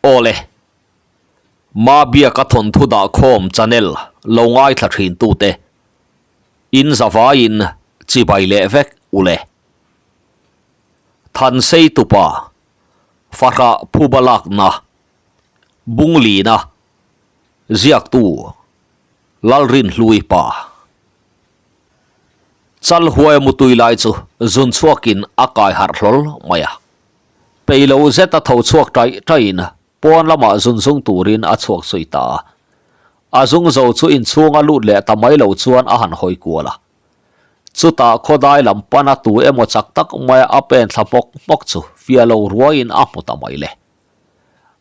Awle. Mabiaka thawnthu dahkhawm channel lo ngaithla thin tute in zavaiin chibai leh vek ule. Thansei tupa fahrah phuba lakna Bunglina ziaktu Lalrinhlui pa. Chal huai mutui lai chu zun chhuakin a kai harh hlawl mai a. Peih lo zet a tho chhuak taih taihin pawn lamah zun zung turin a chhuak zui ta a. A zung zo chu inchhunga lut leh ta mai lo chuan a han hawi kual a. Chutah khawdai lam pana tu emaw chak tak maia a pen thla hmawk hmawk chu fiah lo ruaiin a hmu ta mai le.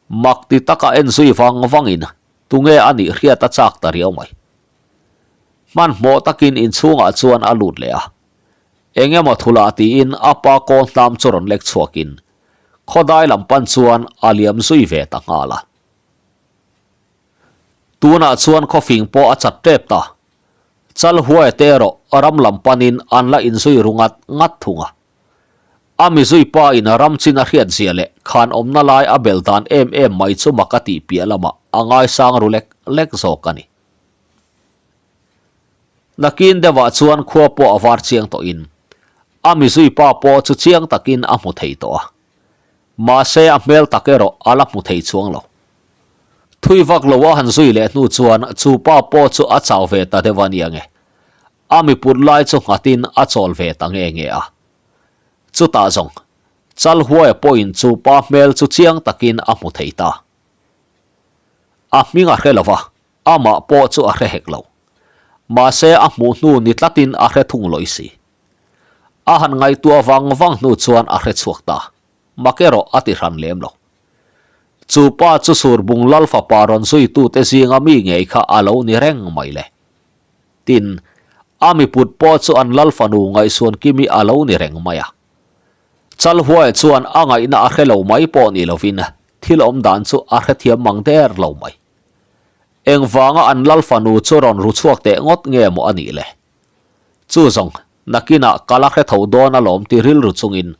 Mak ti taka en zui vang vangin tunge a nih hriat a chak ta riau mai. Hmanhmawh takin inchhungah chuan a lut leh a. Eng emaw thula tiin a pa kawl hnam chu rawn lek chhuakin khawdai lam pan chuan a liam zui ve ta nghal a. Tunah chuan khawfing pawh a chat tep ta. Chal huai te erawh ram lam panin an la inzui ru ngat ngat thung a. A mizui pa in ram chin a hriat zia leh khan awmna lai a bel dan em em mai chu mak a tih piah lamah a ngaisang ru lek lek zawk a ni. Nakin deuhah chuan khua pawh a var chiang tawhin a mizui pa pawh chu chiang takin a hmu thei tawh a. Mahse a hmel tak erawh a la hmu thei chuang lo. Thui vak lo a han zui leh hnu chuan chu pa pawh chu a chau ve ta deuh a nia nge. A miput lai chu nghatin a chawl ve ta nge nge a. Chutah zawng, Chalhuaia pawhin chu pa hmel chu chiang takin a hmu thei ta. A hming a hre lo va, Amah pawh chu a hre hek lo. Mahse a hmuh hnu ni tlatin a hre thung lawih si. A han ngaihtuah vang vang hnu chuan a hre chhuak ta. Mak erawh a ti hran lem lo. Chu pa chu Surbung Lal fapa rawn zuitute zinga mi ngei kha a lo ni reng mai le. Tin, a miput pawh chu an Lal fanu ngaihsuan kimi a lo ni reng mai a. Chalhuaia chuan a ngaihna a hre lo mai pawh ni lovin thil awm dan chu a hrethiam mang der lo mai. Engvanga an lal fanu chu rawn ru chhuak teh ngawt nge maw a nih le? Chu zawng, nakinah ka la hre tho dawn alawm ti rilru chungin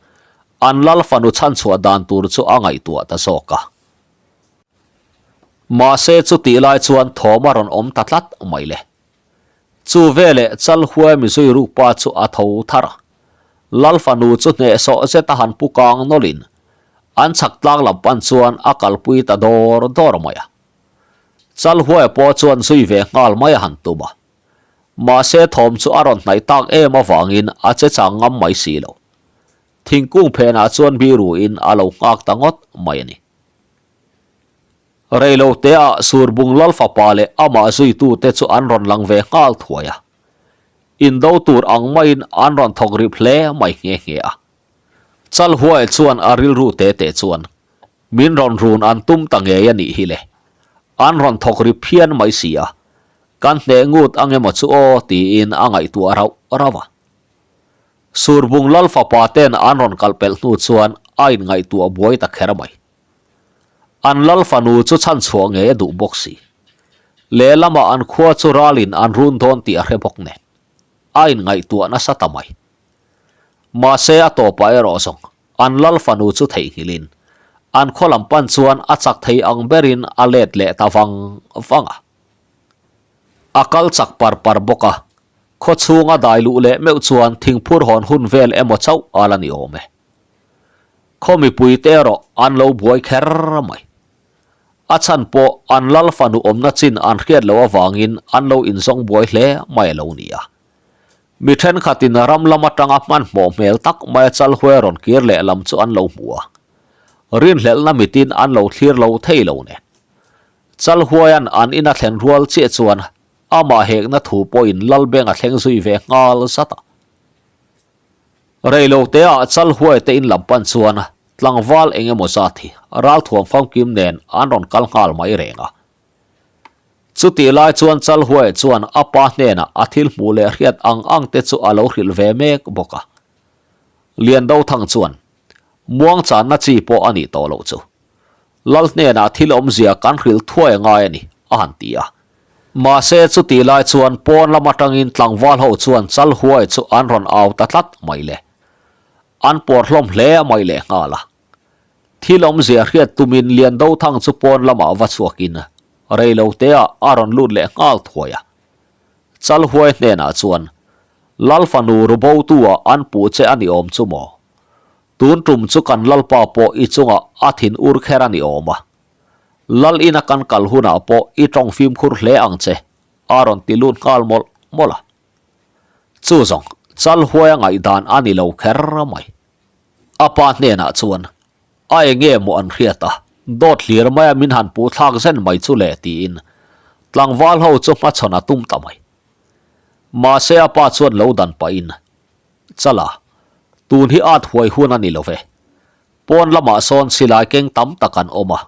an lal fanu chhanchhuah dan tur chu a ngaihtuah ta zawk a. Mahse chutih lai chuan thawm a rawn awm ta tlat mai le. Chu veleh Chalhuai mizui rukpa chu a tho thar a. Lal fanu chu hnehsawh zet a han pu kang nawlhin an chhak tlang lam pan chuan a kalpui ta dawr dawr mai a. Chalhuaia pawh chuan zui ve nghal mai a han tum a. Mahse thawm chu a rawn hnaih tak em avangin a che chang ngam mai si lo. Thingkung phenah chuan biruin a lo nghak ta ngawt mai a ni. Reiloteah Surbung Lal fapa leh amah zuitute chu an rawn lang ve nghal thuai a. Indo tur ang maiin an rawn thawk rip hle mai nghe nghe a. Chalhuaia chuan a rilru te te chuan, Min rawn run an tum ta ngei a nih hi le. An rawn thawk rip phian mai si a. Kan hneh ngut ang emaw chu aw tiin a ngaihtuah rauh rauh a. Surbung Lal fapa ten an rawn kalh pelh hnu chuan a inngaihtuah buai ta kher mai. An lal fanu chu chhanchhuah ngei a duh bawk si. Lehlamah an khua chu ralin an run dawn tih a hre bawk nen. A inngaihtuah nasa ta mai. Mahse a tawpah erawh zawng an lal fanu chu theihnghilhin an khaw lam pan chuan a chak thei ang berin a let leh ta vang vang a. A kal chak par par bawk a, khaw chhunga dai luh leh meuh chuan thingphur hawn hun vel emaw chauh a la ni awm e. Khaw mipuite erawh an lo buai kher mai. A chhan pawh an lal fanu awmna chin an hriat loh avangin an lo inzawng buai hle mai a lo ni a. Mi thenkhatin ram lam atanga hmanhmawh hmel tak maia chalhuai rawn kir leh lam chu an lo hmu a. Rinhlelhna mitin an lo thlir lo thei lo nen. Chalhuaia'n an ina thlen rual chiah chuan amah hekna thu pawhin Lalbeng a thleng zui ve nghal zat a. Reiloteah Chalhuai te in lam pan chuan tlangval eng emaw zat hi ralthuam famkim nen an rawn kal nghal mai reng a. Chutih lai chuan Chalhuai chuan a pa hnenah a thil hmuh leh hriat ang ang te chu a lo hrilh ve mek bawk a. Liandothang chuan, Muang channa chi pawh a nih tawh loh chu. Lal hnenah thil awmzia kan hrilh thuai a ngai a ni, a han ti a. Mahse chutih lai chuan pawn lam atangin tlangval ho chuan Chalhuai chu an rawn au ta tlat mai le. An pawr hlawm hle mai lehnghal a. Thil awmzia hriat tumin Liandothang chu pawn lamah va chhuakin reiloteah a rawn lut leh nghal thuai a. Chalhuai hnenah chuan, Lal fanu rubotu-ah an puh che a ni awm chu maw? Tun tum chu kan Lalpa pawh i chungah a thin ur kher a ni awm a. Lal ina kan kal hunah pawh i tawng fimkhur hle ang che, a rawn ti lut nghal mawlh mawlh a. Chu zawng, Chalhuaia ngaihdan a ni lo kher mai. A pa hnenah chuan, A enge maw an hriat a, dawt hlir maia min han puh thlak zen mai chu le tiin tlangval ho chu hmachhawn a tum ta mai. Mahse a pa chuan lo dan pahin, Chala, tun hi at huai hun a ni lo ve. Pawn lamah sawn silai keng tam tak an awm a.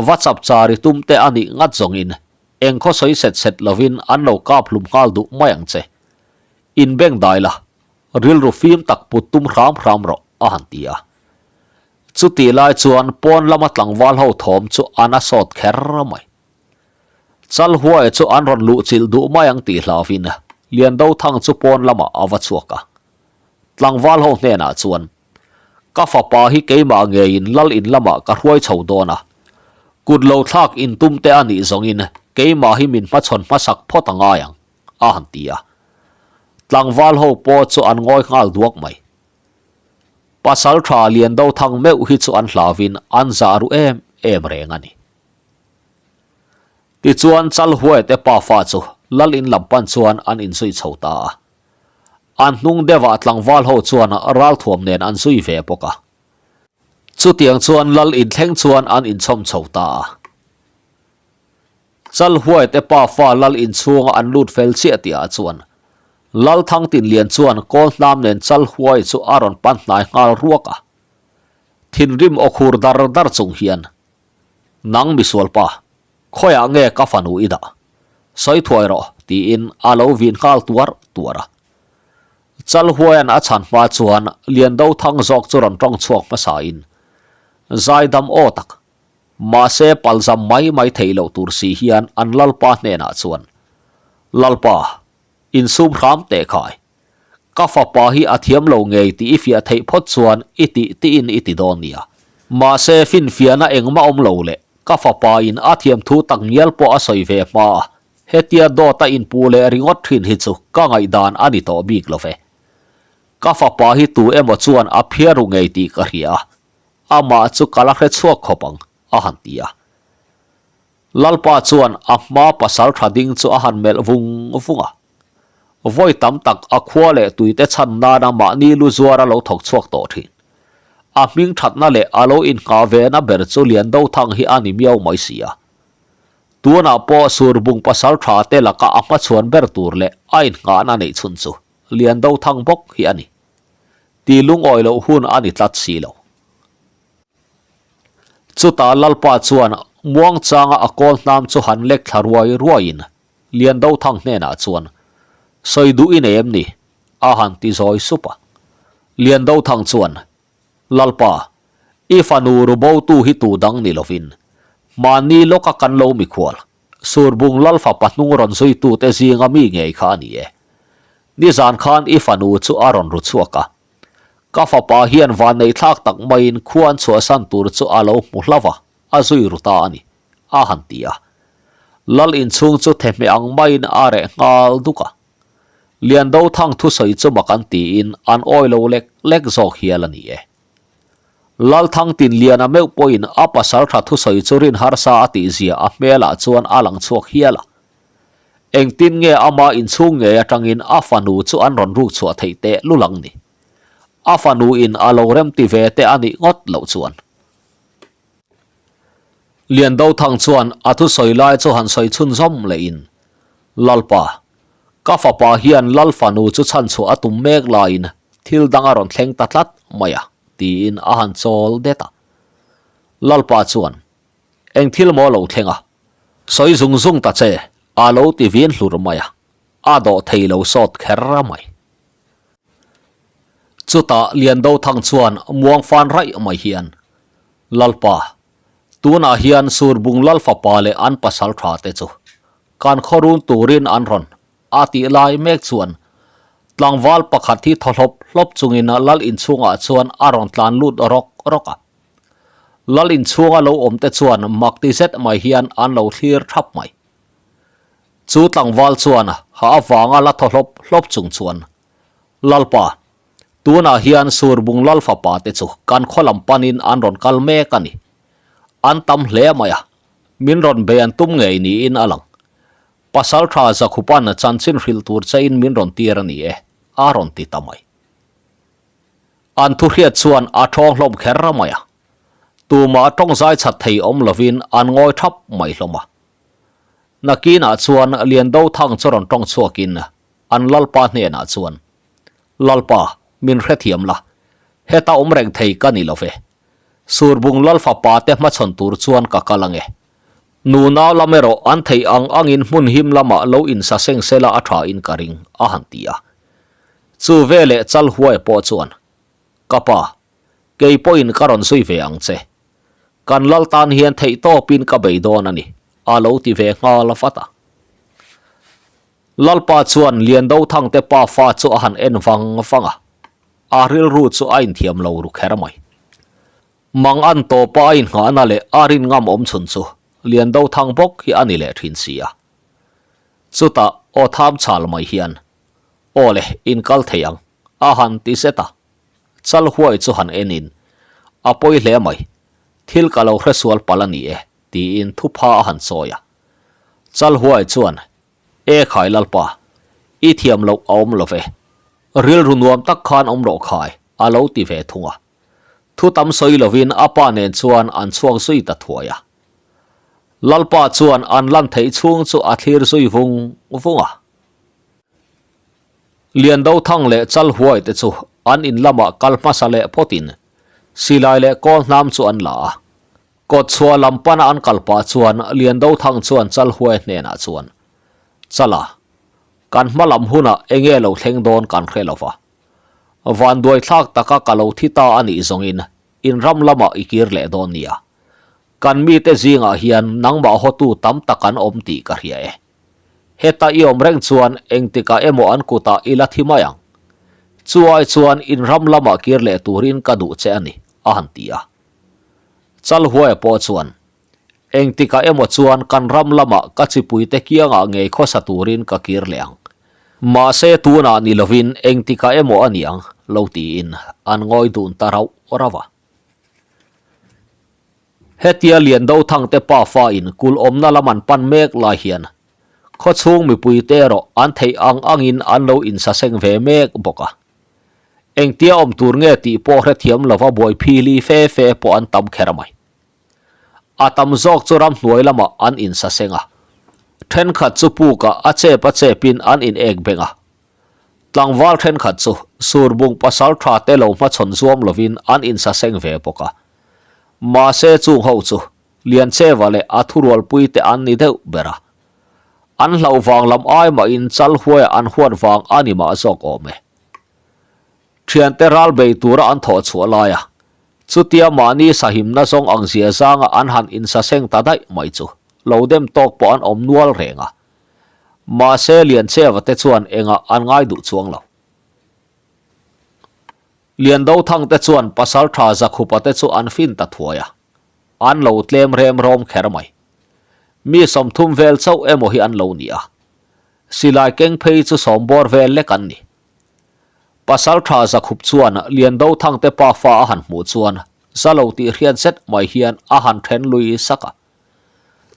Va chapchar i tum te a nih ngat zawngin eng khaw sawi set set lovin an lo kap hlum nghal duh mai ang che. Inbeng dai la, Rilru fim tak put tum hram hram rawh, a han ti a. Chutih lai chuan pawn lama tlangval ho thawm chu a na sawt kher mai. Chalhuaia chu an rawn luh chilh duh mai ang tih hlauvin Liandothang chu pawn lamah a va chhuak a. Tlangval ho hnenah chuan, Ka fapa hi keimah ngeiin lal in lamah ka hruai chho dawn a. Kut lo thlak in tum te a nih zawngin keimah hi min hmachhawn hmasak phawt a ngai ang. a han ti a. Tlangval ho pawh chu an ngawi nghal duak mai. Pasal tha lian do thang meuh hi chu an hlauvin an zah ru em em reng a ni. Tichuan Chalhuai te pafa chu lal in lam pan chuan an inzui chho ta a. An hnung deuhah tlangval ho chuan ralthuam nen an zui ve bawk a. Chutiang chuan lal inthleng chuan an inchhawm chho ta a. Chalhuai te pafa lal inchhunga an lut fel chiah tihah chuan Lal Thangtinlian chuan kawl hnam nen Chalhuai chu a rawn pan hnai nghal ruak a. Thinrim aw khur dar dar chung hian, Nang misualpa, khawiah nge ka fanu i dah? Sawi thuai rawh, tiin a lo vin nghal tuar tuar a. Chalhuaian a chhan hma chuan Liandothang zawk chu rawn tawng chhuak hmasain, Zaidam aw tak, Mahse palzam mai mai theih loh tur si hian an Lalpa hnenah chuan, Lalpa, insum hram teh khai. Ka fapa hi a thiam lo ngei tih i fiah theih phawt chuan i tih tiin i ti dawn nia. Mahse finfiahna engmah awm lo leh ka fapa in a thiam thu tak ngial pawh a sawi ve hma a, hetia dawt a inpuh leh ringawt thin hi chu ka ngaihdan a ni tawh bik lo ve. Ka fapa hi tu emaw chuan a phiar ru ngei tih ka hria a, Amah chu ka la hre chhuak khawp ang, a han ti a. Lalpa chuan a hma pasal tha ding chu a han melh vung vung a. Vawi tam tak a khua leh tuite chhan nana mahni lu zuar a lo thawk chhuak tawh thin. A hming thatna leh a lo innghah vena ber chu Liandothang hi a ni miau mai si a. Tunah pawh Surbung pasal tha te laka a hmachhuan ber tur leh a innghahna neih chhun chu Liandothang bawk hi a ni. Ti lungawi loh hun a ni tlat si lo. Chutah Lalpa chuan muangchanga a kawl hnam chu han lek thla ruai ruaiin Liandothang hnenah chuan, Sawi duh i nei em ni? a han ti zawi sup a. Liandothang chuan, Lalpa, i fanu rubotu hi tu dang ni lovin, mahni lawka kan lo mikhual, Surbung Lalfa pahnung rawn zuitute zinga mi ngei kha a ni e. Nizan khan i fanu chu a rawn ru chhuak a. Ka fapa hian vanneihthlak tak maiin khua an chhuahsan tur chu a lo hmu hlauh a, a zui ru ta a ni, a han ti a. Lal inchhung chu thehmeh ang maiin a reh nghal duk a. Liandothang thusawi chu mak an tiin an awi lo lek lek zawk hial a ni e. Lalthangtinliana meuh pawhin a pasal tha thusawi chu rin harsa a tih zia a hmelah chuan a lang chhuak hial a. Engtin nge ama inchhung ngei atangin a fanu chu an rawn ruk chhuah theih teh lul ang ni? A fanu in a lo remti ve te a nih ngawt loh chuan. Liandothang chuan a thusawi lai chu han sawi chhunzawm lehin, Lalpa, ka fapa hian Lal fanu chu chhanchhuah a tum mek laiin Thil dang a rawn thleng ta tlat mai a, tiin a han chawl det a. Lalpa chuan, Eng thil maw lo thleng a? Sawi zung zung ta che, a lo ti vin hlur mai a, a dawh thei lo sawt kher mai. Chutah Liandothang chuan muang fan raih mai hian, Lalpa, tunah hian Surbung Lal fapa leh an pasal tha te chu kan khawrun turin an rawn A tih lai mek chuan tlangval pakhat hi thaw hlawp hlawp chungin lal inchhungah chuan a rawn tlan lut rawk rawk a. Lal inchhunga lo awmte chuan mak ti zet mai hian an lo thlir thap mai. Chu tlangval chuan ha avanga la thaw hlawp hlawp chung chuan, Lalpa, tunah hian Surbung Lal fapa te chu kan khaw lam panin an rawn kal mek a ni. An tam hle mai a, min rawn bei an tum ngei niin a lang. Pasaltha Zakhupan chanchin hrilh tur chein min rawn tir a ni e, a rawn ti ta mai. An thu hriat chuan a ṭhawng hlawm kher mai a, tumah ṭawng zai chat thei awm lovin an ngawi ṭhap mai hlawm a. Nakinah chuan Liando Thang chu rawn ṭawng chhuakin an Lalpa hnenah chuan, Lalpa, min hrethiam la, heta awm reng thei ka ni lo ve. Surbung Lalfapa te hmachhawn tur chuan ka kal ange. Nunau lam erawh an theih ang angin hmun him lamah lo insa seng sela a tha in ka ring, a han ti a. Chu veleh chal huai pawh chuan, Ka pa, kei pawhin ka rawn zui ve ang che. Kan lal tan hian theih tawpin ka bei dawn a ni, a lo ti ve nghal vat a. Lalpa chuan Liandothangte pa fa chu a han en vang vang a, a rilru chu a inthiam lo ru kher mai. Mang an tawpa a inngahna leh a rin ngam awm chhun chu Liandothang bawk hi a ni leh thin si a. Chutah aw tham chhal mai hian, Aw le, in kal thei ang, a han ti zet a. Chal huai chu han en in, A pawi hle mai, thil ka lo hresual palh a ni e, tiin thupha a han chawi a. Chal huai chuan, E khai Lalpa, i thiam loh a awm lo ve. Rilru nuam tak khan awm rawh khai, a lo ti ve thung a. Thu tam sawi lovin a pa nen chuan an chhuak zui ta thuai a. Lalpa chuan an lan theih chhung chu a thlir zui vung vung a. Liandothang leh Chalhuai te chu an in lamah kal hmasa leh phawtin silai leh kawl hnam chu an la a. Kawtchhuah lam pana an kal pah chuan Liandothang chuan Chalhuai hnenah chuan, Chala, kan hma lam hunah enge lo thleng dawn kan hre lo va. Vanduai thlak taka ka lo thi ta a nih zawngin in ram lamah i kir leh dawn nia. Kan mite zingah hian nangmah hawtu tam tak an awm tih ka hria e. Heta i awm reng chuan engtikah emaw an kutah i la thi mai ang. Chu ai chuan in ram lamah kir leh turin ka duh che a ni, a han ti a. Chalhuaia pawh chuan, Engtikah emaw chuan kan ram lamah ka chipuite kiangah ngei khawsa turin ka kir leh ang. Mahse tunah ni lovin engtikah emaw a ni ang, lo tiin an ngawi dun ta rauh rauh a. Hetia Liandothangte pafa in kul awmna lam an pan mek lai hian khawchhung mipuite erawh an theih ang angin an lo insaseng ve mek bawk a. Engtia awm tur nge tih pawh hrethiam lova buai phili fe fe pawh an tam kher mai. A tam zawk chu ramhnuai lamah an insaseng a, thenkhat chu pukah a chep a chepin an in ek beng a. Tlangval thenkhat chu Surbung pasal tha te lo hmachhawn zuam lovin an insaseng ve bawk a. Mahse chung ho chu Liancheva leh a thurualpui te an ni deuh ber a. An hlauh vang lam ai mahin Chalhuaia an huat vang a ni mah zawk awm e. Thiante ral bei tura an thawh chhuah laia chutia mahni sahimna zawng ang zia zanga an han insaseng ta daih mai chu lo dem tawk pawh an awm nual reng a. Mahse Liancheva te chuan engah an ngai duh chuang lo. Liandothang te chuan Pasaltha Zakhupa te chu an fin ta thuai a, an lo tlem rem rawm kher mai. Mi 30 vel chauh emaw hi an lo ni a, silai keng phei chu sawmbawr vel lek an ni. Pasaltha Zakhup chuan Liandothang te pafa a han hmuh chuan za lo tih hriat zet mai hian a han then lui sak a.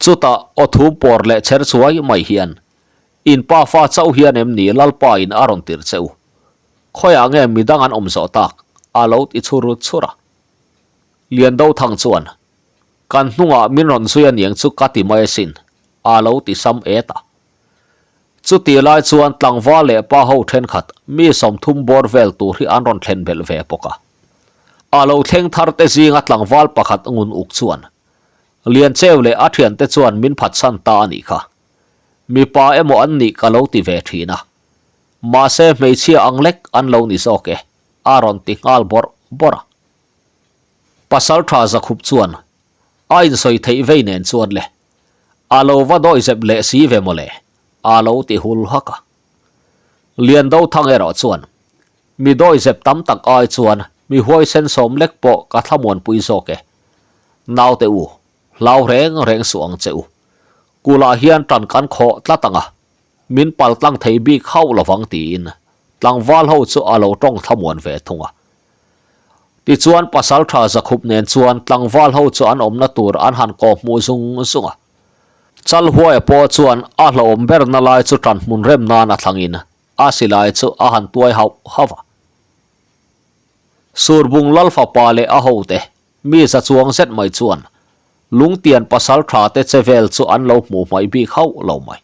Chutah aw thum pawr leh cher chuai mai hian, In pafa chauh hian em ni Lalpa in a rawn tirh che u? Khawiah nge midang an awm zawh tak? a lo ti chhur chhur a. Liandothang chuan, Kan hnungah min rawn zui aniang chu ka ti mai asin, a lo ti sam et a. Chuti lai chuan tlangval leh pa ho thenkhat mi 30 bawr vel tur hi an rawn thlen belh ve bawk a. A lo thleng thar te zinga tlangval pakhat ngun uk chuan, Liancheu leh a thiante chuan min phatsan ta a nih kha. Mipa emaw an nih ka lo ti ve thin a. Mahse hmeichhia ang lek an lo ni zawk e, a rawn ti nghal bawrh bawrh a. Pasal tha Zakhup chuan a insawi theih vei nen chuan le, a lo va dawi zep leh si ve mawle, a lo ti hul hak a. Liandothang erawh chuan Mi dawi zep tam tak ai chuan mi huaisen sawm lek pawh ka thlamuanpui zawk e. Naute u, hlau reng reng suh ang che u. Kulah hian ṭan kan khawh tlat ang a, min pal tlang thei bik hauh lovang tiin tlangval ho chu a lo ṭawng thlamuan ve thung a. Tichuan pasalṭha Zakhup nen chuan tlangval ho chu an awmna tur an han kawhhmuh zung zung a. Chalhuaia pawh chuan a hlauhawm berna lai chu ṭan hmun rem nan a thlangin a silai chu a han tuai hauh hauh a. Surbung Lal fapa leh a hote mi za chuang zet mai chuan Lungtian pasalṭha te che vel chu an lo hmuh hmaih bik hauh lo mai.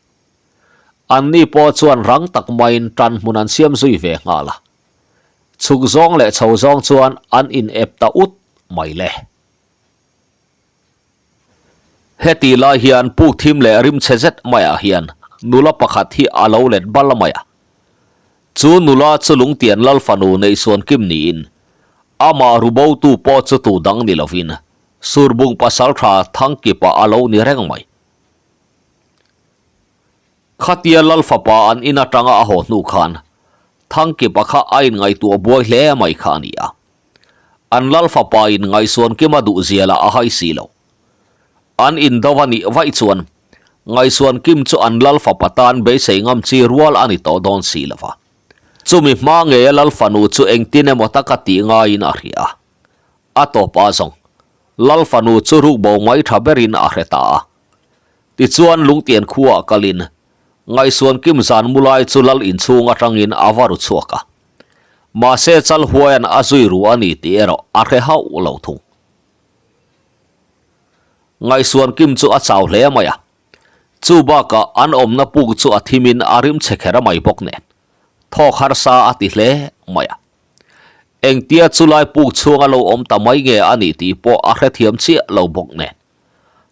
Anni pawh chuan rang tak maiin ṭan hmun an siam zui ve nghal a. Chhuk zawng leh chho zawng chuan an in ep ta ut mai le. Heti lai hian puk thim leh rimchhe zet maiah hian nula pakhat hi a lo let bal mai a. Chu nula chu Lungtian Lal fanu Neihsuan Kim niin amah rubotu pawh chu tu dang ni lovin Surbung pasaltha Thangkipa a lo ni reng mai. Khatia Lal fapa an in atanga a haw hnu khan Thangkipa kha a inngaihtuah buai hle mai kha a ni a. An Lal fapa in ngaihsuan kima duh zia lah a hai si lo. An indo a nih vaih chuan ngaihsuan kim chu an Lal fapa tan beisei ngam chi rual a ni tawh dawn si lo va. Chumi hma ngeia Lal fanu chu engtin emaw taka tih ngaiin a hria a. A tawp a zawng, Lal fanu chu rukbo mai tha berin a hre ta a. Tichuan Lungtian khuaah kalin ngaihsuan kim zan mu lai chu Lal inchhung atangin a va ru chhuak a. Mahse Chalhuaia'n a zui ru a ni tih erawh a hre hauh lo thung. Ngaihsuan kim chu a chau hle mai a. Chu bakah an awmna puk chu a thimin a rim chhe kher mai bawk nen thawk harsa a ti hle mai a. Engtia chulai puk chhunga lo awm ta mai nge a nih tih pawh a hrethiam chiah lo bawk nen.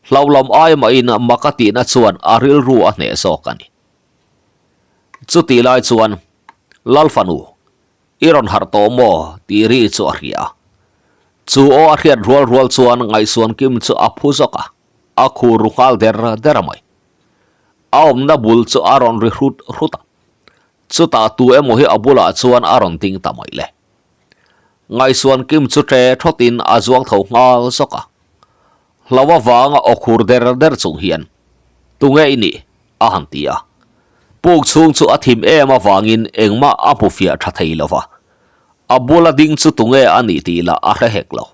Hlauhlam ai mahin mak a tihna chuan a rilru a hneh zawk a ni. Chutih lai chuan, Lal fanu, i rawn harh tawh maw? tih ri chu a hria a. Chu aw a hriat rual rual chuan ngaihsuan kim chu a phu zawk a, a khur ru nghal der der mai. A awmna bul chu a rawn ri hrut hrut a. Chutah tu emaw hi a bulah chuan a rawn ding ta mai le. Ngaihsuan kim chu ṭe thawtin a zuang tho nghal zawk a. Hlo avanga aw khur der der chung hian, Tunge i nih? a han ti a. Puk chhung chu a thim em avangin engmah a hmu fiah tha thei lo va. A bula ding chu tunge a nih tih lah a hre hek lo.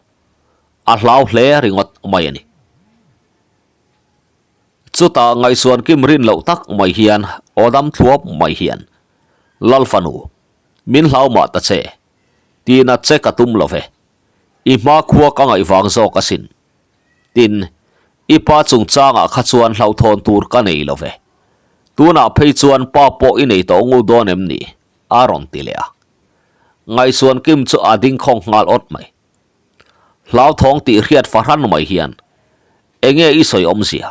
A hlau hle ringawt mai a ni. Chutah ngaihsuan kim rin loh tak mai hian aw dam thluap mai hian, Lal fanu, min hlau mah ta che, tina che ka tum lo ve. I hma khua ka ngaih vang zawk asin. Tin, i pa chungchangah kha chuan hlauhthawn tur ka nei lo ve. Tunah phei chuan pa pawh i nei tawh ngu dawn em ni? a rawn ti leh a. Ngaihsuan kim chu a ding khawng nghal awt mai. Hlauthawng tih hriat fahran mai hian, Enge i sawi awmzia?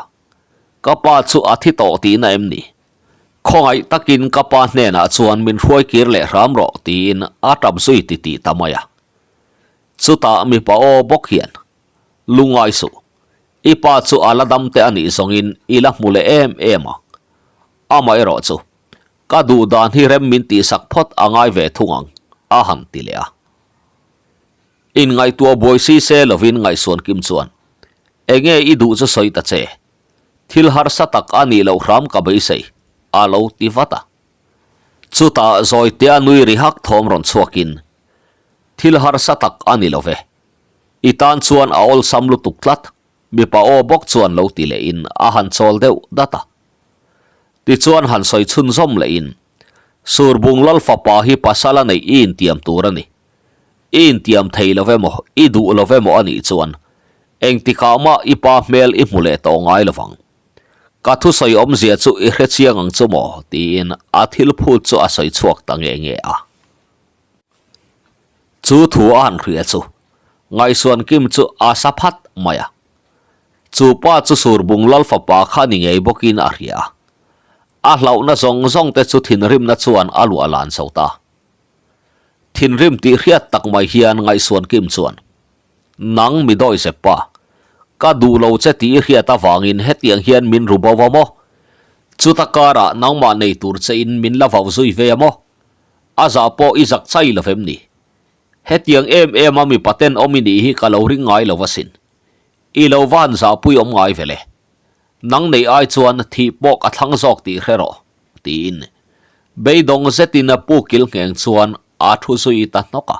Ka pa chu a thi tawh tihna em ni? Khawngaih takin ka pa hnenah chuan min hruai kir leh hram rawh tiin a tap zui ti tih ta mai a. Chutah mipa aw bawk hian, Lungngai suh, i pa chu a la dam te a nih zawngin i la hmu leh em em ang. Amaherawh chu, ka duh dan hi rem min tihsak phawt a ngai ve thung ang, a han ti leh a. Inngaihtuah buai si se lovin ngaihsuan kim chuan, Enge i duh chu sawi ta che. Thil harsa tak a nih loh hram ka beisei, a lo ti vat a. Chutah Zawitea nui ri hak thawm rawn chhuakin, Thil harsa tak a ni lo ve. I tan chuan a awlsam lutuk tlat, mipa aw bawk chuan lo ti lehin a han chawl deuh dat a. Tichuan han sawi chhunzawm lehin, Surbung Lal fapa hi pasal a neih i intiam tur a ni. I intiam thei lo emaw, i duh lo emaw a nih chuan engtikah mah i pa hmel i hmu leh tawh ngai lo vang. Ka thusawi awmzia chu i hre chiang ang chu maw? tiin a thil phut chu a sawi chhuak ta nge nge a. Chu thu a han hria chu Ngaihsuan Kim chu a sa phat mai a. Chu pa chu Surbung Lal fapa kha ni ngei bawkin a hria a. A hlauhna zawng zawng te chu thinrimna chuan a luah lan zo ta. Thinrim tih hriat tak mai hian ngaihsuan Kim chuan, Nang mi dawi zep pa, ka duh lo che tih i hriat avangin hetiang hian min ru bo va maw? Chuta karah nangmah nei tur che in min la vau zui ve a maw? A zah pawh i zak chai lo vem ni? Hetiang em em a mipa tenawm i nih hi ka lo ring ngai lo asin. I lo va han zahpui awm ngai ve le. Nang nei ai chuan thih pawh ka thlang zawk tih hre rawh, tiin beidawng zetin pu kil ngheng chuan a thu zui ta hnawk a.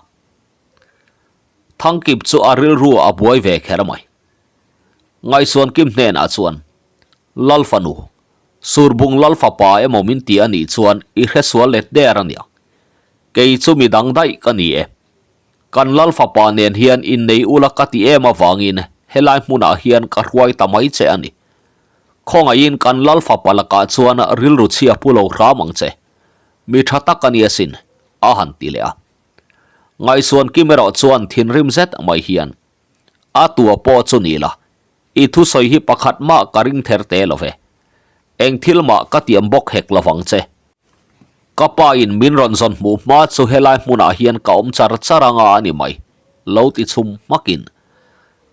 Thangkip chu a rilru a buai ve kher mai. Ngaihsuan Kim hnenah chuan, Lal fanu, Surbung Lal fapa emaw min ti a nih chuan i hresual let der a niang. Kei chu mi dang daih ka ni e. Kan Lal fapa nen hian innei ula ka ti em avangin helai hmunah hian ka hruai ta mai che a ni. Khawngaihin kan Lal fapa lakah chuan rilru chhia pu lo hram ang che. Mi tha tak a ni asin, a han ti leh a. Ngaihsuan Kim erawh chuan thinrim zet mai hian, A tua pawh chu ni la, i thusawi hi pakhat mah ka ring ther te lo ve. Eng thil mah ka tiam bawk hek lovang che. Ka pa in min rawn zawn hmuh hma chu helai hmunah hian ka awm char char anga a ni mai, lo ti chhum hmakin.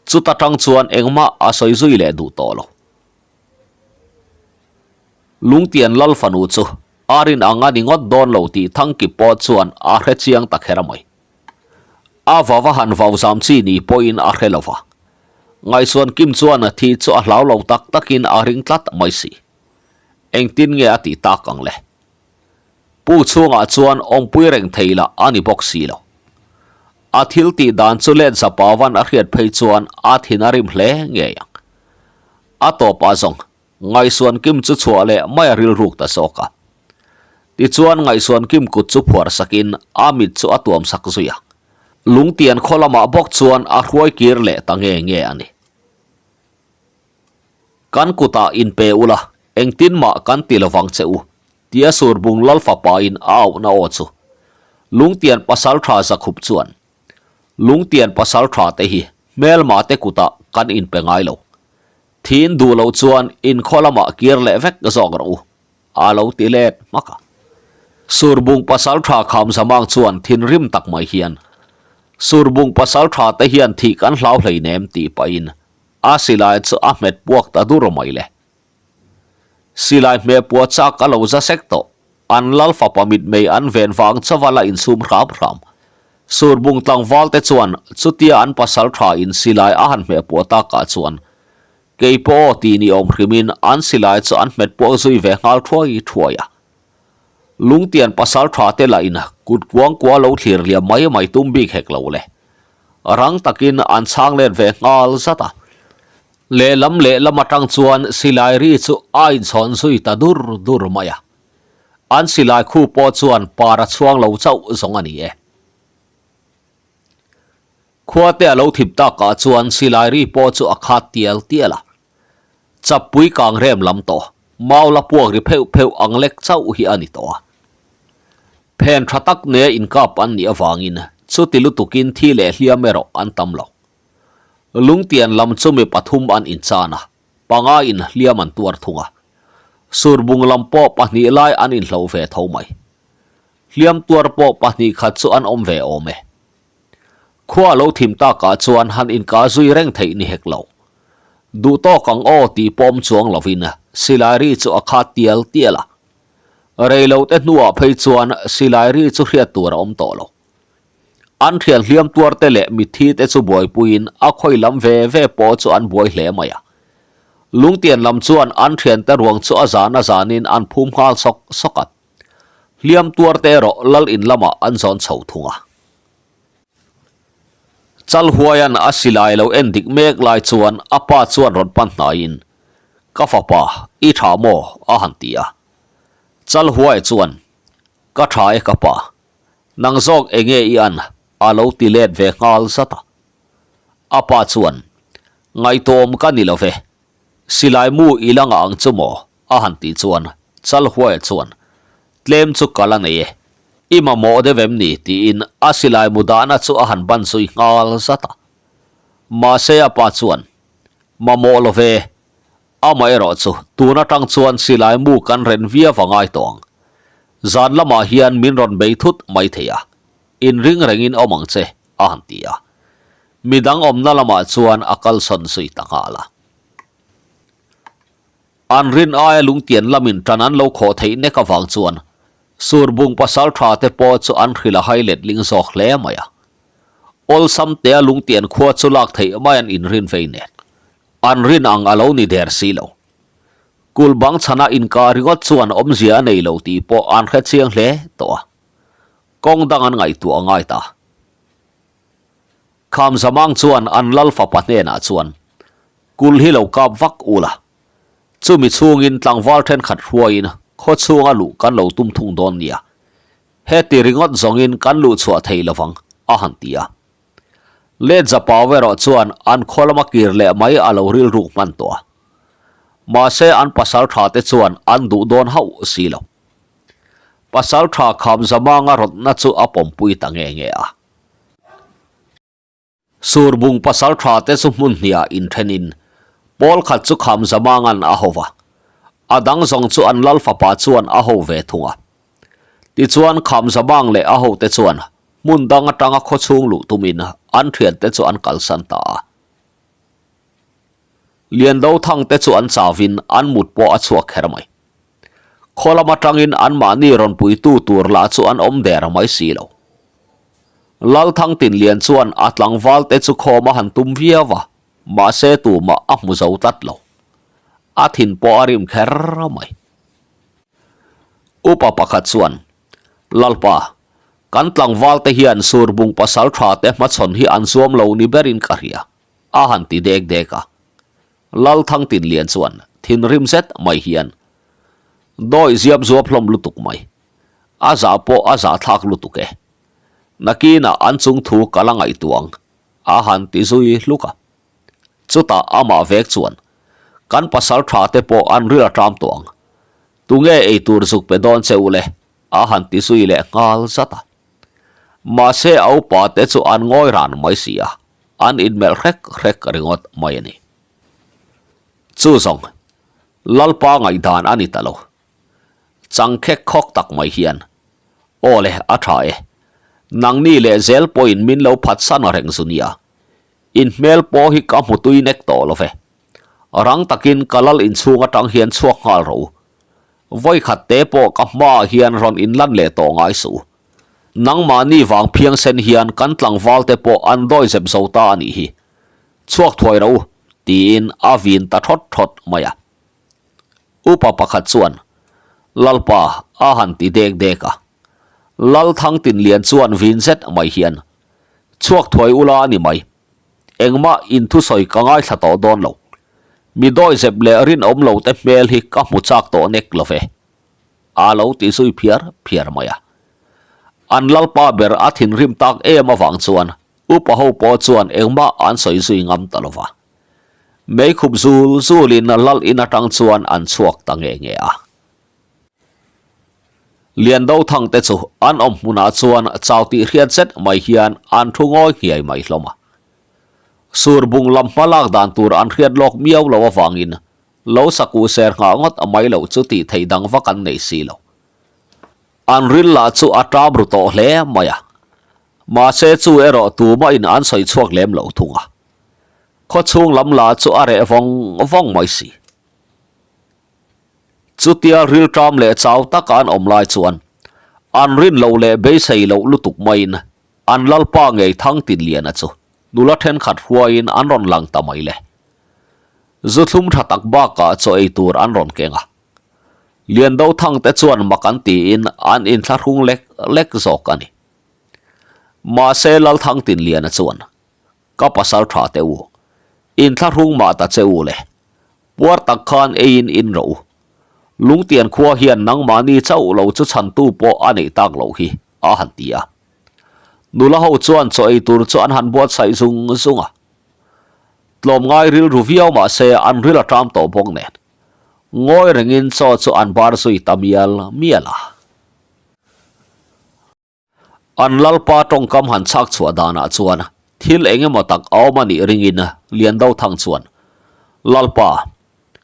Chuta tang chuan engmah a sawi zui leh duh tawh lo. Lungtian Lal fanu chu a rin ang a ni ngawt dawn lo tih Thangkip pawh chuan a hre chiang ta kher mai. A va va han vau zam chi ni pawhin a hre lo va. Ngaihsuan Kim chuan thih chu a hlau lo tak takin a ring tlat mai si. Engtin nge a tih tak ang le? Pu chhungah chuan awmpui reng thei lah a ni bawk si lo. A thil tih dan chu let Zapavan a hriat phei chuan a thin a rim hle ngei ang. A tawpah zawng Ngaihsuan Kim chu chhuah leh mai a rilruk ta zawk a. Tichuan Ngaihsuan Kim kut chu phuar sakin a mit chu a tuam sak zui a. Lungtian khaw lamah bawk chuan a hruai kir leh ta nge nge a ni. Kan kutah inpe ula, engtin mah kan ti lovang che u, tia Surbung Lal fapain a auhna aw chu. Lungtian pasal tha zakhup chuan, Lungtian pasal tha te hi hmelma te kutah kan inpe ngai lo. Thin duh loh chuan inkhaw lamah kir leh vek zawk rawh u, a lo ti let hmak a. Surbung pasal tha kham zamang chuan thinrim tak mai hian, Surbung pasal tha te hian thih kan hlau hleinem tih pahin A silai chu a hmet puak ta dur mai le. Silai hmeh puah chak a lo za sek tawh. An lal fapa mitmei an ven vang chauha la insum hram hram. Surbung tlangval te chuan chutia an pasal tha in silai a han hmeh puah takah chuan kei pawh aw tih ni awm hrimin an silai chu an hmet puak zui ve nghal thuai thuai a. Lungtian pasal tha te lah in kut kuang kua lo thlir liam mai mai tum bik hek lo le. Rang takin an chhang let ve nghal zat a. Lehlam lehlam atang chuan silai ri chu a inchhawn zui ta dur dur mai a. An silai khu pawh chuan par a chhuang lo chauh zawng a ni e. Khua te a lo thip takah chuan silai ri pawh chu a khat tial tial a. Chappui kang rem lam tawh, mau la puak ri pheuh pheuh ang lek chauh hi a ni tawh a. Phen tha tak nea inkap an nih avangin chuti lutukin thi leh hliam erawh an tam lo. Lungtian lam chu mi pathum an inchan a, panga in hliam an tuar thung a. Surbung lam pawh pahnih lai an inhloh ve tho mai. Hliam tuar pawh pahnih khat chu an awm ve awm e. Khua a lo thim takah chuan han inkah zui reng theih ni hek lo. Duh tawk ang aw tih pawm chuang lovin silai ri chu a khat tial tial a. Rei lo te hnuah phei chuan silai ri chu hriat tur a awm tawh lo. An thian hliam tuar te leh mitthi te chu buaipuiin a khawi lam ve ve pawh chu an buai hle mai a. Lungtian lam chuan an thiante ruang chu a zan a zanin an phum nghal sawk sawk a. Hliam tuar te erawh lal in lamah an zawn chho thung a. Chalhuaia'n a silai lo en dik mek lai chuan a pa chuan rawn pan hnaiin, Ka fapa, i tha maw? a han ti a. Chalhuai chuan, Ka tha e ka pa. Nang zawk enge i an? a lo ti let ve nghal zat a. A pa chuan, Ngaitawm ka ni lo ve. Silai mu i la ngah ang chu maw? A han tih chuan Chalhuaia chuan, Tlem chu kal a nei e. I mamawh deuh em ni? tiin a silai mu dahna chu a han ban zui nghal zat a. Mahse a pa chuan, Mamawh lo ve. Amaherawh chu tun atang chuan silai mu kan ren viau a ngai tawh ang. Zan lamah hian min rawn bei thut mai thei a. Inring rengin awm ang che, a han ti a. Midang awmna lamah chuan a kalsawn zui ta nghal a. An rin aia lungtian lamin tan an lo khawh theih nek avang chuan Surbung pasal tha te pawh chu an hrilh a hai letling zawk hle mai a. Awlsam tea lungtian khua chu lak theih mai an inrin vei nen. An rin ang a lo ni der si lo. Kul bang chhana inkah ringawt chuan awmzia a nei lo tih pawh an hre chiang hle tawh a. Kawng dang an ngaihtuah a ngai ta. Khamzamang chuan an lal fapa hnenah chuan, Kul hi lo kap vak ula. Chumi chhungin tlangval thenkhat hruaiin khaw chhunga luh kan lo tum thung dawn nia. Heti ringawt zawngin kan luh chhuah thei lovang, a han ti a. Let Zapau erawh chuan an khaw lama kir leh mai a lo rilruk hman tawh a. Mahse an pasal tha te chuan an duh dawn hauh si lo. Pasal tha Khamzamanga rawtna chu a pawmpui ta nge nge a. Surbung pasal tha te chu hmun hniah inthenin pawl khat chu Khamzamanga'n a ho va, a dang zawng chu an lal fapa chuan a ho ve thung a. Tichuan Khamzamang leh a hote chuan hmun dang atanga khawchhung luh tumin an thiante chu an kalsan ta a. Liando thang te chu an chauvin an mut pawh a chhuak kher mai. Khaw lam atangin anmahni rawn puitu tur lah chu an awm der mai si lo. Lalthang Tinlian chuan a tlangval te chu khawm a han tum viau a, mahse tumah a hmu zo tlat lo. A thin pawh a rim kher mai. Upa pakhat chuan, Lalpa, kan tlangval te hian Surbung pasal tha te hmachhawn hi an zuam lo ni berin ka hria, a han ti dek dek a. Lalthang Tinlian chuan thinrim zet mai hian, Dawi ziap zuap hlawm lutuk mai. A zah pawh a zah thlak lutuk e. Nakinah an chung thu ka la ngaihtuah ang, a han ti zui hluk a. Chutah amah vek chuan, Kan pasal tha te pawh an ril a ṭam tawh ang. Tunge ei tur zuk pe dawn che u le? a han ti zui leh nghal zat a. Mahse a upa te chu an ngawi ran mai si a, an inmelh hrek hrek ringawt mai a ni. Chu zawng, Lalpa ngaihdan a ni ta lo. Chang khek khawk tak mai hian, Aw le, a tha e. Nangni leh zel pawhin min lo phatsan reng zu nia. In hmel pawh hi ka hmu tui nek tawh lo ve. Rang takin ka lal inchhung atang hian chhuak nghal rawh u. Vawikhat te pawh ka hmaah hian rawn inlan leh tawh ngai suh u. Nangmahni vang phiang sen hian kan tlangval te pawh an dawi zep zo ta a nih hi. Chhuak thuai rawh u, tiin a vin ta thawt thawt mai a. Upa pakhat chuan, Lalpa, a han ti dek dek a. Lalthang Tinlian chuan vin zet mai hian, Chhuak thuai ula a ni mai. Engmah inthusawi ka ngaithla tawh dawn lo. Mi dawizep leh rinawm lo te hmel hi ka hmu chak tawh nek lo ve. A lo ti zui phiar phiar mai a. An lalpa ber a thinrim tak em avang chuan upa ho pawh chuan engmah an sawi zui ngam ta lo va. Meikhup zul zulin lal in atang chuan an chhuak ta nge nge a. Liando thang te chu an awm hmunah chuan chau tih hriat zet mai hian an thu ngawi nghiai mai hlawm a. Surbung lam hma lak dan tur an hriat lawk miau lo avangin lo sakuh ser nghah ngawt mai loh chu tih theih dang vak an nei si lo. An ril lah chu a ṭam ru tawh hle mai a. Mahse chu erawh tumahin an sawi chhuak lem lo thung a. Khawchhung lam lah chu a reh vawng vawng mai si. Chutia rilṭam leh chau taka an awm lai chuan an rin loh leh beisei loh lutuk maiin an lalpa ngei Thangtinliana chu nula thenkhat hruaiin an rawn lang ta mai le. Zu thlum tha tak bakah chaw ei tur an rawn keng a. Liando Thangte chuan mak an tiin an inthlahrung lek lek zawk a ni. Mahse Lalthangtinliana chuan Ka pasal tha teh u. Inthlahrung mah ta che u le. Puar tak khan eiin in rawh u. Lungtian khua hian nangmahni chauh lo chu chhantu pawh a neih tak loh hi, a han ti a. Nula ho chuan chaw ei tur chu an han buatsaih zung zung a. Tlawmngai rilru viau mah se an ril a ṭam tawh bawk nen. Ngawi rengin chaw chu an bar zui ta mial mial a. An lalpa tawngkam han chhak chhuah danah chuan thil eng emaw tak a awm a nih ringin Liandothang chuan, Lalpa,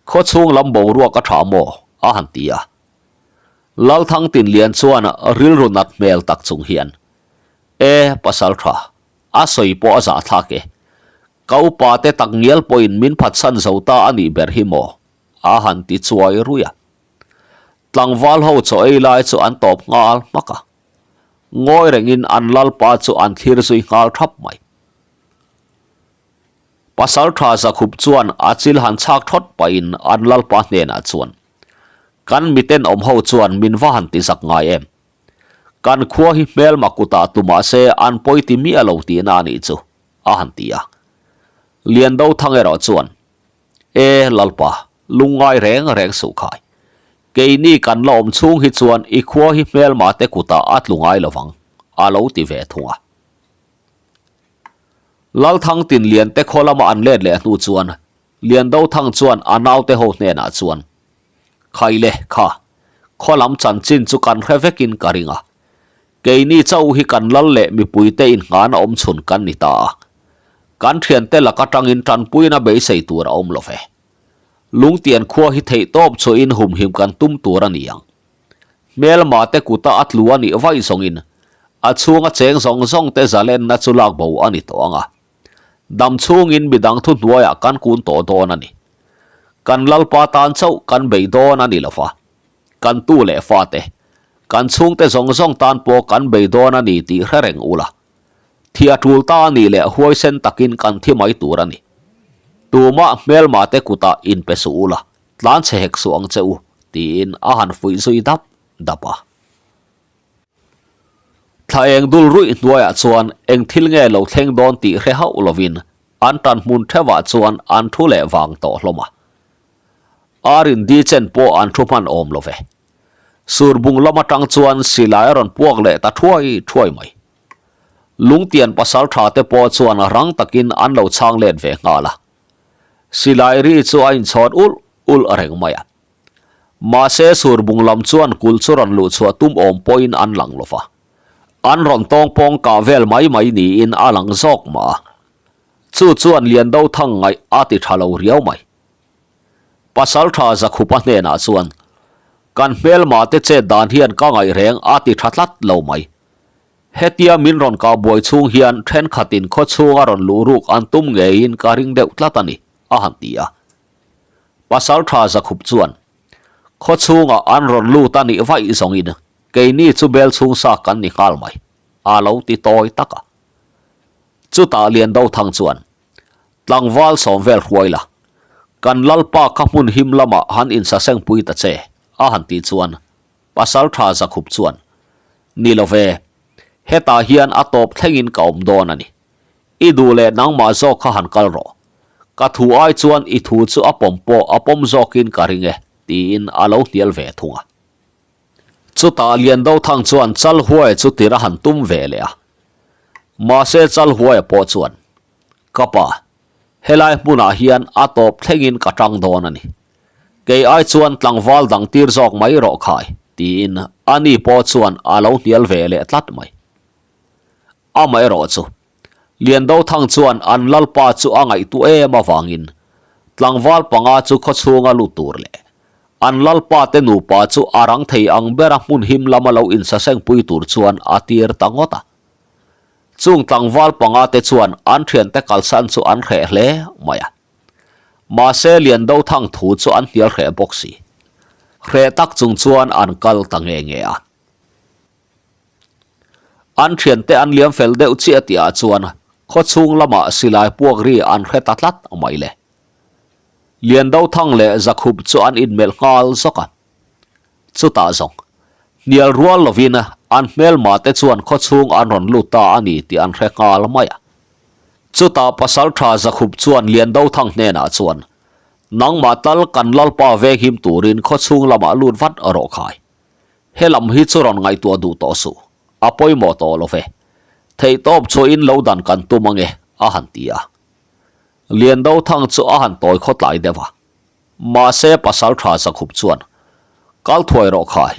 khawchhung lam boruak a tha maw? a han ti a. Lalthang Tinlian chuan rilru nat hmel tak chung hian, E, pasal tha, a sawi pawh a zahthlak e. Ka upa te tak ngial pawhin min phatsan zo ta a nih ber hi maw? a han ti chuai rui a. Tlangval ho chaw ei lai chu an tawp nghal hmak a. Ngawi rengin an lalpa chu an thlir zui nghal thap mai. Pasalṭha Zakhup chuan a chil han chhak ṭhawt pahin an lalpa hnenah chuan, Kan miten awm ho chuan min va han ti zak ngai em? Kan khua hi hmelma kutah tu mahse an pawi ti miah lo tihna a nih chu, a han ti a. Liandothang erawh chuan, E Lalpa, lungngai reng reng suh khai. Keini kan la awm chhung hi chuan i khua hi hmelma te kutah a tlu ngai lo vang, a lo ti ve thung a. Lalthang tin lian te khaw lama an let leh hnu chuan Liandothang chuan a naute ho hnenah chuan, Khai le, kha, khaw lam chanchin chu kan hre vekin ka ring a. Keini chauh hi kan lal leh mipuite innghan a awm chhun kan ni ta a. Kan thiante lak atangin tanpuina beisei tur a awm lo ve. Lungtian khua hi theihtawp chhuahin humhim kan tum tur a ni ang. Hmelma te kuta a tlu a nih vaih zawngin a chhunga cheng zawng zawng te zalenna chu lak bo a ni tawh ang a. Dam chhungin midang thuhnuaiah kan kun tawh dawn a ni. Kan Lalpa tan chauh kan bei dawn a ni lo va. Kan tu leh fate, kan chhungte zawng zawng tan pawh kan bei dawn a ni tih hre reng ula. Thi a tul ta a nih leh huaisen takin kan thi mai tur a ni. Tumah hmelma te kutah inpe suh ula, tlan chhe hek suh ang che u, tiin a han fuih zui dap dap a. Thla eng dul ruih hnuaiah chuan eng thil nge lo thleng dawn tih hre hauh lovin an tan hmun theuhah chuan an thu leh vang tawh hlawm a. Ar in di chen pawh an thu hman awm lo ve. Surbung lam atang chuan silai a rawn puak leh ta thuai thuai mai. Lungtian pasal tha te pawh chuan rang takin an lo chhang let ve nghal a. Silai ri chu a inchhawn ulh ulh reng mai a. Mahse Surbung lam chuan kulh chu rawn luh chhuah tum awm pawhin an lang lo va. An rawn tawng pawng kah vel mai mai niin a lang zawk mah a. Chu chuan Liandothang ngaih a ti tha lo riau mai. Pasaltha Zakhupa hnenah chuan, Kan hmelma te chet dan hian ka ngaih reng a ti tha tlat lo mai. Hetia min rawn kah buai chhung hian thenkhatin khaw chhunga rawn luh ruk an tum ngeiin ka ring deuh tlat a ni, a han ti a. Pasaltha Zakhup chuan, Khaw chhungah an rawn lut a nih vaih zawngin keini chu bel chhung sa kan ni nghal mai, a lo ti tawi tak a. Chutah Liandothang chuan, Tlangval sawm vel hruai la, kan Lalpa kha hmun him lamah han insaseng pui ta che, a han tih chuan Pasaltha Zakhup chuan, Ni lo ve, hetah hian a tawp thlengin ka awm dawn a ni. I duh leh nangmah zawk kha han kal rawh. Ka thu ai chuan i thu chu a pawm pawh a pawm zawkin ka ring e, tiin a lo hnial ve thung a. Chutah Liandothang chuan Chalhuaia chu tir a han tum ve leh a. Mahse Chalhuaia pawh chuan, Ka pa, helai hmunah hian a tawp thlengin ka tang dawn a ni. Kei ai chuan tlangval dang tir zawk mai rawh khai, tiin ani pawh chuan a lo hnial ve leh tlat mai. Amaherawh chu, Liandothang chuan an lalpa chu a ngaihtuah em avangin tlangval panga chu khawchhunga lut tur leh an lalpa te nupa chu a rang thei ang bera hmun him lama lo insasengpui tur chuan a tir ta ngawt a. Chung tlangval panga te chuan an thiante kalsan chu an hreh hle mai a. Mahse Liandothang thu chu an hnial hreh bawk si. Hreh tak chung chuan an kal ta nge nge a. An thiante an liam fel deuh chiah tihah chuan khaw chhung lamah silai puak ri an hre ta tlat mai le. Liandothang leh Zakhup chu an inmelh nghal zawk a. Chutah zawng, hnial rual lovin an hmelma te chuan khaw chhung an rawn lut ta a ni tih an hre nghal mai a. Chutah Pasaltha Zakhup chuan Liandothang hnenah chuan, Nangmah tal kan Lalpa venghim turin khaw chhung lamah lut vat rawh khai. He lam hi chu rawn ngaihtuah duh tawh suh, a pawimawh tawh lo ve. Theihtawp chhuahin lo dan kan tum ange, a han ti a. Liandothang chu a han tawi khawtlai deuh a. Mahse pasal tha Zakhup chuan, Kal thuai rawh khai,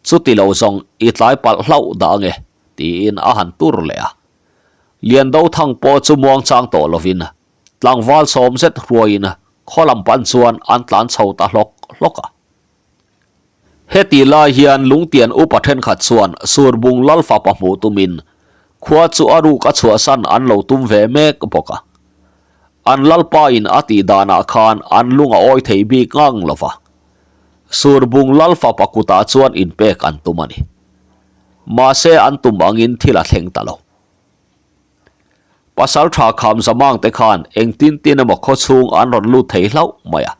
chuti lo zawng i tlai palh hlauh dah ange, tiin a han tur leh a. Liandothang pawh chu muangchang tawh lovin tlangval sawm zet hruaiin khaw lam pan chuan an tlan chho ta hlawk hlawk a. Hetih lai hian Lungtian upa thenkhat chuan Surbung Lalfapa hmuh tumin khua chu a ruk a chhuahsan an lo tum ve mek bawk a. An Lalpa in a tih danah khan an lung a awi thei bik ngang lo va. Surbung Lalfapa kutah chuan inpek an tum a ni. Mahse an tum angin thil a thleng ta lo. Pasalṭha Khamzamang te khan engtin tin emaw khawchhung an rawn lut thei hlauh mai a.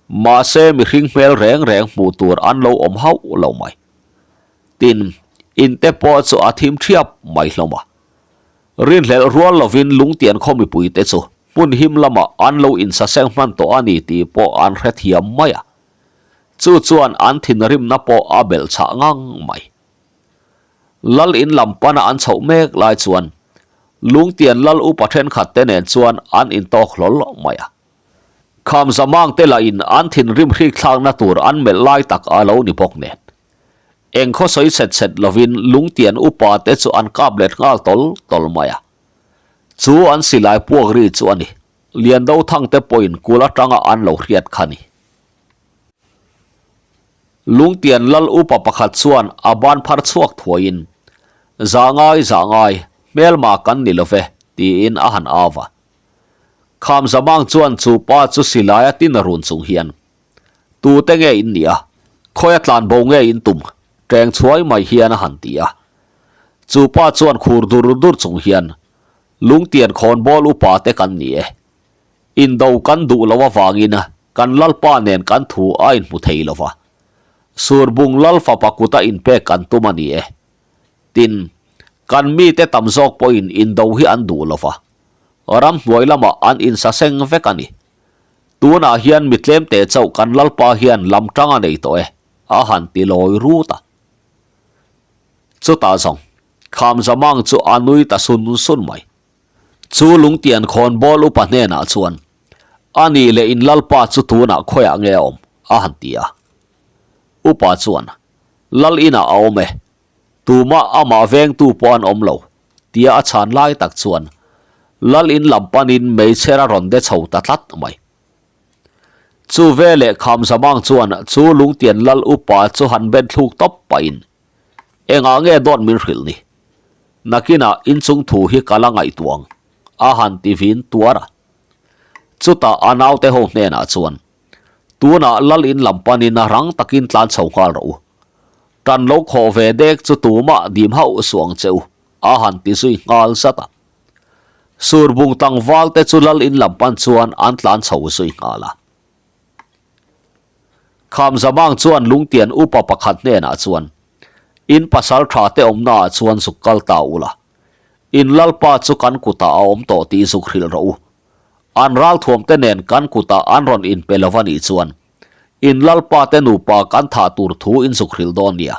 Mahse mihring hmel reng reng hmuh tur an lo awm hauh lo mai. Tin, in te pawh chu a thim ṭhiap mai hlawm a. Rinhlelh rual lovin Lungtian khaw mipuite chu hmun him lamah an lo insaseng hman tawh a ni tih pawh an hrethiam mai a. Chu chuan an thinrimna pawh a belh chhah ngang mai. Lal in lam pana an chhoh mek lai chuan Lungtian lal upa thenkhat te nen chuan an intawk hlawl mai a. Khamzamang te lahin an thinrim hrik thlakna tur an melh lai tak a lo ni bawk nen. Eng khaw sawi chhet chhet lovin Lungtian upa te chu an kap let nghal tawl tawl mai a. Chu an silai puak ri chu a ni. Liando thang te pawhin kul atanga an lo hriat kha ni. Lungtian lal upa pakhat chuan a ban phar chhuak thuaiin, Zah ngai, zah ngai, hmelma kan ni lo ve, tiin a han au va. Khamzamang chuan chu pa chu silai a tin run chung hian, Tute nge in nih a? Khawia tlan bo nge in tum? Teng chhuai mai hian a han ti a. Chu pa chuan khur dur dur chung hian, Lungtian khawnbawl upa te kan ni e. Indo kan duh loh avangin kan Lalpa nen kan thu a inhmu thei lo va. Surbung Lal fapa kuta inpek kan tum a ni e. Tin, kan mite tam zawk pawhin indo hi an duh lo va. Ramhnuai lamah an insaseng vek a ni. Tunah hian mi tlemte chauh kan Lalpa hian lam tang a nei tawh e, a han ti lawi rut a. Chutah zawng, Khamzamang chu a nui ta sun sun mai. Chu lungtian khawn bawl upa hnenah chuan, A nih leh in Lalpa chu tunah khawiah nge a awm? a han ti a. Upa chuan, Lal inah a awm e. Tumah amah vengtu pawh an awm lo, tia a chhan lai tak chuan Lal in lam panin meichher a rawn de chho ta tlat mai. Chu veleh Khamzamang chuan chu lungtian Lal upa chu han ben thluk tawp pahin, Engah nge dawt min hrilh ni? Nakinah inchung thu hi ka la ngaihtuah ang, a han ti vin tuar a. Chutah a naute ho hnenah chuan, Tunah lal in lam panin rang takin tlan chho nghal rawh u. Tan lo khawh ve dek chu tumah dim hauh suh ang che u, a han ti zui nghal zat a. Surbung tlangval te chu lal in lam pan chuan an tlan chho zui nghal a. Khamzamang chuan lungtian upa pakhat hnenah chuan, In pasal tha te awmnaah chuan zuk kal ta ula. In lalpa chu kan kutah a awm tawh tih zuk hrilh rawh u. An ralthuam te nen kan kutah an rawn inpe lo va nih chuan in lalpa te nupa kan thah tur thu in zuk hrilh dawn nia.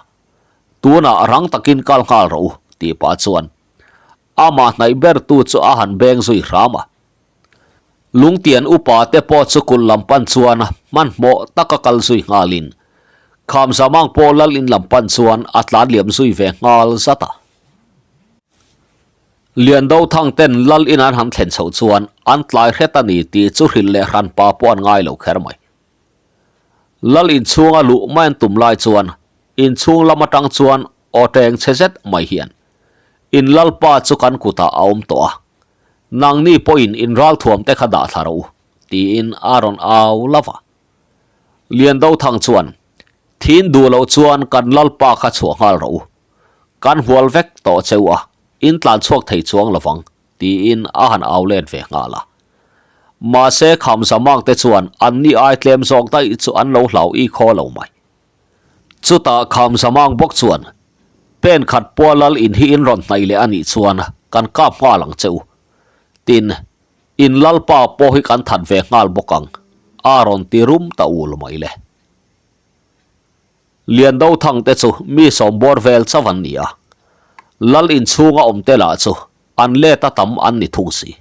Tunah rang takin kal nghal rawh u, tih pah chuan amah hnaih bertu chu a han beng zui hram a. Lungtian upa te pawh chu kulh lam pan chuan hmanhmawh taka kal zui nghalin Khamzamang pawh lal in lam pan chuan a tlan liam zui ve nghal zat a. Liando thang ten lal in an han thlen chhoh chuan an tlai hret a ni tih chu hrilh leh hran pa pawh an ngai lo kher mai. Lal inchhunga luh mai an tum lai chuan inchhung lam atang chuan aw teng chhe zet mai hian In lalpa chu kan kutah a awm tawh a, nangni pawhin in ralthuam te kha dah thla rawh u, tiin a rawn au lo va. Liando thang chuan, Thin duh loh chuan kan lalpa kha chhuah nghal rawh u. Kan hual vek tawh cheu a, in tlan chhuak thei chuang lovang, tiin a han au let ve nghal a. Mahse Khamzamang te chuan anni ai tlem zawk daih chu an lo hlau i khaw lo mai. Chutah Khamzamang bawk chuan, Pen khat pua lal in hi in rawn hnaih leh a nih chuan kan kap nghal ang che u. Tin, in lalpa pawh hi kan that ve nghal bawk ang, a rawn ti rum ta ul mai le. Liando thang te chu mi sawm bawr vel chauh an ni a, lal inchhunga awm te lah chu an let a tam an ni thung si.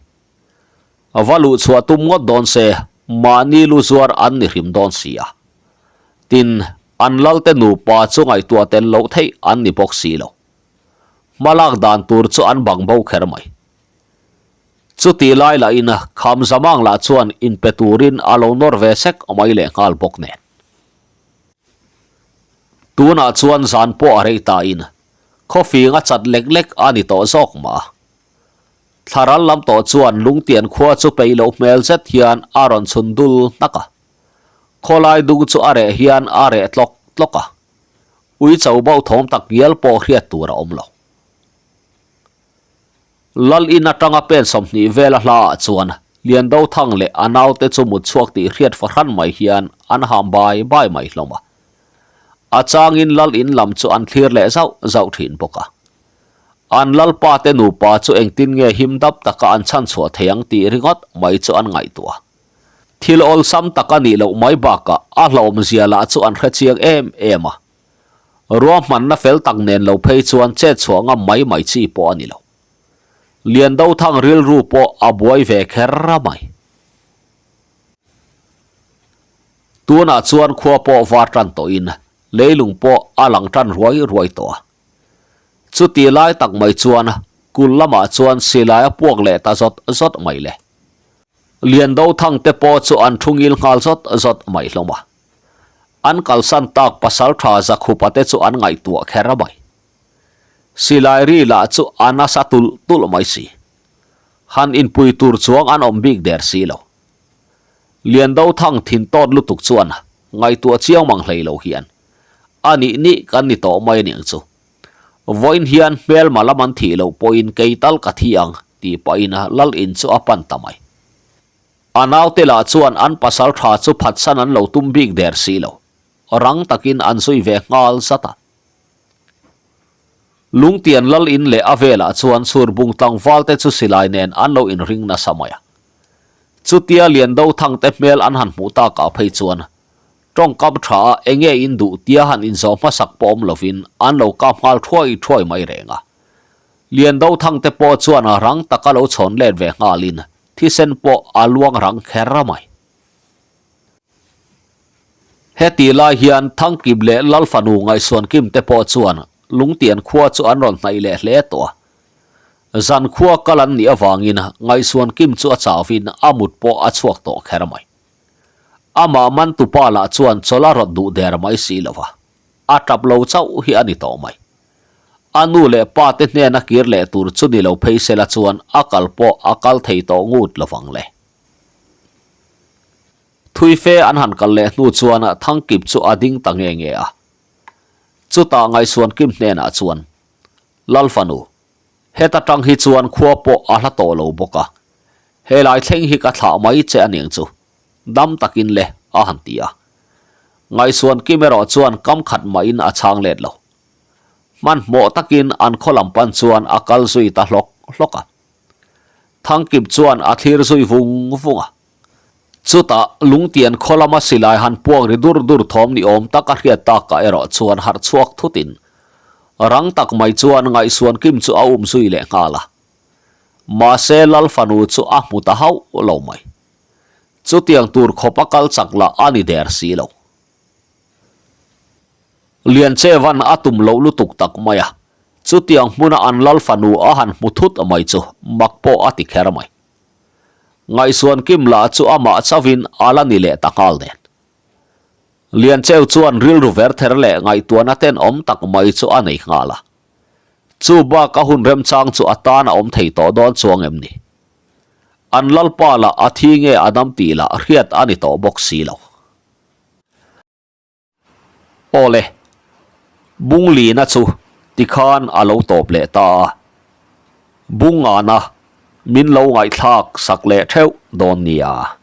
Va luh chhuah tum ngawt dawn se mahni lu zuar an ni hrim dawn si a. Tin, an lal te nupa chu ngaihtuah tel loh theih an ni bawk si lo. Hmalak dan tur chu an bang bo kher mai. Chutih lai lahin Khamzamang lah chuan inpe turin a lo nawr ve sek mai leh nghal bawk nen. Tunah chuan zan pawh a rei tain khawfing a chat lek lek a ni tawh zawk mah a. Thlaral lam tawh chuan lungtian khua chu peih loh hmel zet hian a rawn chhun dul hnak a. Khawlai dung chu a reh hian a reh tlawk tlawk a. Ui cho bauh thawm tak ngial pawh hriat tur a awm lo. Lal in atanga pen 20 vela hlaah chuan Liando Thang leh a naute chu mut chhuak tih hriat fahran mai hian an ham bai bai mai hlawm a. A changin lal in lam chu an thlir leh zauh zauh thin bawk a. An lalpa te nupa chu engtin nge him dap taka an chhan chhuah thei ang tih ringawt mai chu an ngaihtuah. Thil awlsam tak a nih loh mai bakah a hlauhawmzia lah chu an hre chiang em em a. Ruahmanna fel tak nen lo phei chuan chet chhuah ngam mai mai chi pawh a ni lo. Liandothang rilru pawh a buai ve kher a mai. Tunah chuan khua pawh var tan tawhin leilung pawh a lang tan ruai ruai tawh a. Chuti lai tak mai chuan kul lamah chuan silai a puak leh ta zawt zawt mai le. Liandothang te pawh chu an thu ngil nghal zawt zawt mai hlawm a. An kalsan tak pasal tha Zakhupa te chu an ngaihtuah kher a mai. Silai ri lah chu a nasa tulh tulh mai si. Han inpui tur chuang an awm bik der si lo. Liandothang thin tawt lutuk chuan ngaihtuah chiang mang hlei lo hian a nih nih kan ni tawh mai aniang chu. Vawiin hian hmelma lam an thih loh pawhin kei tal ka thi ang tih pahin lal in chu a pan ta mai. A naute lah chuan an pasal tha chu phatsan an lo tum bik der si lo. Rang takin an zui ve nghal zat a. Lungtian lal in leh a velah chuan Chhurbung tlangval te chu silai nen an lo inring nasa mai a. Chutia Liando Thangte hmel an han hmuh takah phei chuan tawngkam tha a enge in duh tia han inzawh hmasak pawh awm lovin an lo kap nghal thuai thuai mai reng a. Liando Thangte pawh chuan rang taka lo chhawn let ve nghalin thisen pawh a luang rang kher mai. Heti lai hian Thangkim leh Lalfanu Ngaihsuankim te pawh chuan Lungtian khua chu an rawn hnaih leh hle tawh a. Zan khua kal an nih avangin Ngaihsuankim chu a chauvin a mut pawh a chhuak tawh kher mai. Amah mantupa lah chuan chawlh a rawt duh der mai si lo va, a tap lo chauh hi a ni tawh mai. A nu leh pa te hnena kir leh tur chu ni lo phei sela chuan a kal pawh a kal thei tawh ngut lovang le. Thui fe an han kal leh hnu chuan Thangkip chu a ding ta nge nge a. Chutah Ngaihsuankim hnenah chuan, Lal fanu, heta tang hi chuan khua pawh a hla tawh lo bawk a, helai thleng hi ka thlah mai che a niang chu, dam takin le, a han ti a. Ngaihsuankim erawh chuan kam khat mahin a chhang let lo. Hmanhmawh takin an khaw lam pan chuan a kal zui ta hlawk hlawk a. Thangkip chuan a thlir zui vung vung a. Chutah Lungtian khaw lama silai han puak ri dur dur thawm ni awm tak a hriat takah erawh chuan harh chhuak thutin rang tak mai chuan ngaihsuan kim chu a um zui leh nghal a. Mahse Lal fanu chu a hmu ta hauh lo mai. Chutiang tur khawp a kal chak lah a ni der si lo. Lianchevan a tum loh lutuk tak mai a, chutiang hmuna an lal fanu a han hmu thut mai chu mak pawh a ti kher mai. Ngaihsuan kim lah chu amah chauhin a la ni leh ta nghal nen. Liancheu chuan rilru ver ther leh ngaihtuahna tenawm tak mai chu a nei nghal a. Chu bak a hun remchang chu a tan a awm thei tawh dawn chuang em ni? An lalpa lah a thi nge a dam tih lah hriat a ni tawh bawk si lo. Awle, Bunglina chu tikhan a lo tawp leh ta a, Bungana min lo ngaihthlak sak leh theuh dawn nia.